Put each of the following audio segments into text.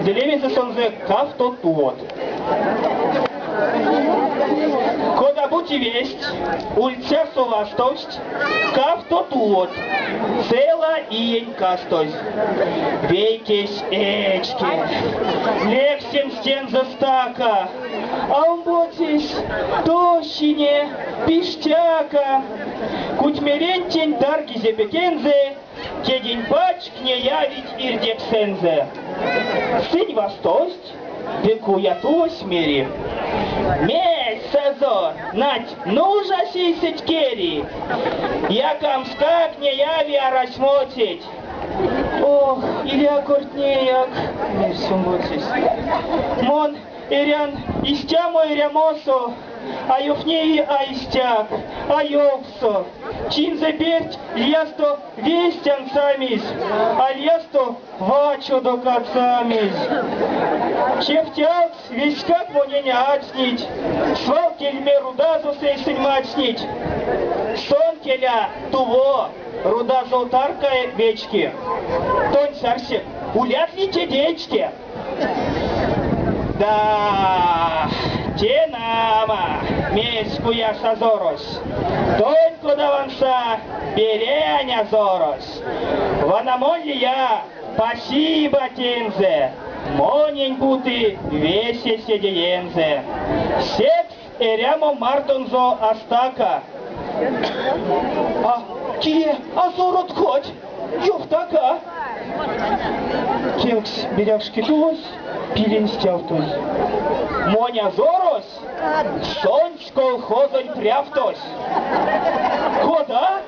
Ды лемезэ сонзэ Кавто тувот. Кода-бути весть ульцясо вастовсть кавто тувот, цела иень кастозь. Вейкесь эчке, лексемс тензэ стака, а омбоцесь тощине, пиштяка. Кутьмерентень таргизе пекензэ, кедень пачк неявить ирдексэнзэ. Сынь вастовсть, ды куя тувось мери: Мезть, сазор, нать, нужась эйсэть кери? Якамскак неяви арась моцеть. Ох, иля кортнеяк, мерсь омбоцесь. Мон эрян истямо эрямосо, а ёвтневи а истяк, а ёвкссо. Чинзэ перть лиясто весть ансамизь, а лиясто вачодо кадсамизь. Чевтявкс вестькак монень а ацнить, свал кельме рудазос эйсэнь мадстнить. Сон, келя, туво, рудазов тарка вечки. Тонсь арсек, улят ли те эчке? Да, те нама, мерсь куяш азорось. Тонь кода ванса, берянь азорось. Вана мон лия, пасиба тензэ, монень бути весе седеензэ. Секс эрямо мартонзо а стака. А кие азорот хоть? Ёвтака! Кевкстсь берякшке тувось, пилень стявтозь. Монь азорось сонсь колхозонь прявтось. Кода?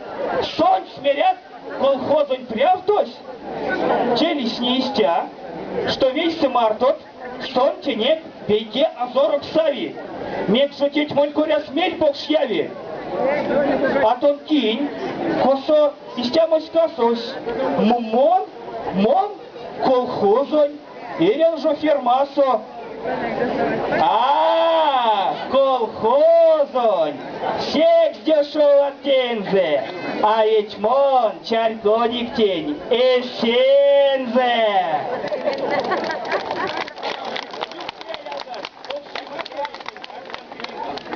Сонсь, мерят, колхозонь прявтось? Те лисни истя, што вейсэ мартот сон тенек вейке азорокс сави. Мекс жо теть монь коряс мель покш яви? А тон кинь, косо истямось касось? Мон? Мон? Колхозонь? Эрян жо фермасо. А, колхозонь! Секс дешёват тензэ, а ведь мон чарькодик тень эсензэ.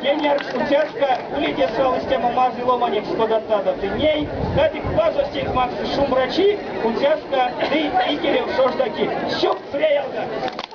Кеняркс уцяска, улите свал истямо мазый ломанекс, кодаттадо тынь ней, кадык Пазось тенк максы шумбрачи, уцяска ды икелев шожда ки. Сюкпря, ялгат!